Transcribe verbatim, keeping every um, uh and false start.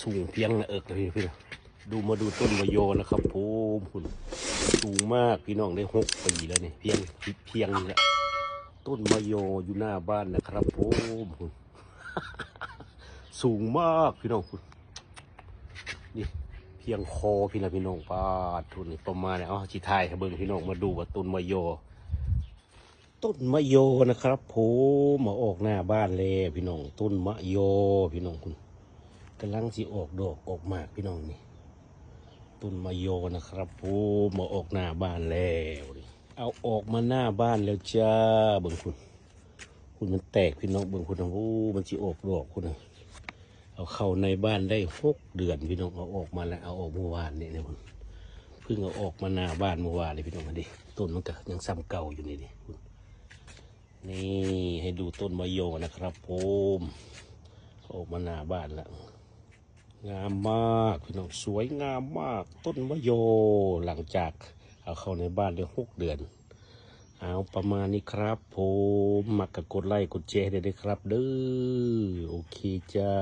สูงเพียงหน้าเอิกเลยพี่น้อง ดูมาดูต้นมะยอนะครับผม คุณ สูงมากพี่น้อง ได้หกปีแล้วนี่ เพียง เพียงนี่แหละ ต้นมะยออยู่หน้าบ้านนะครับผม คุณ สูงมากพี่น้อง คุณ นี่ เพียงคอพี่นะพี่น้อง ปาดทุนนี่ประมาณนี้ เอาสิถ่ายให้เบิ่งพี่น้อง มาดูว่าต้นมะยอ ต้นมะยอนะครับผม มาออกหน้าบ้านแล้วพี่น้อง ต้นมะยอพี่น้อง คุณ กำลังสิออกดอกออกหมากพี่น้องนี่ ต้นมะยอนะครับผม มาออกหน้าบ้านแล้วนี่ เอาออกมาหน้าบ้านแล้วจ้า เบิ่งคุณ คุณมันแตกพี่น้อง เบิ่งคุณนะ โอ้ มันสิออกดอกคุณนะ เอาเข้าในบ้านได้หกเดือนพี่น้อง เอาออกมาแล้ว เอาออกเมื่อวานนี่นะคุณ เพิ่งเอาออกมาหน้าบ้านเมื่อวานเลยพี่น้อง ดิ ต้นมันก็ยังซ้ำเก่าอยู่นี่ดิคุณ นี่ให้ดูต้นมะยอนะครับผม ออกมาหน้าบ้านแล้ว งามมากพี่น้อง สวยงามมาก ต้นมะยอ หลังจากเอาเข้าในบ้านได้หกเดือน เอาประมาณนี้ครับผม มักก็กดไลค์กดแชร์ให้ด้วยนะครับเด้อ โอเคจ้า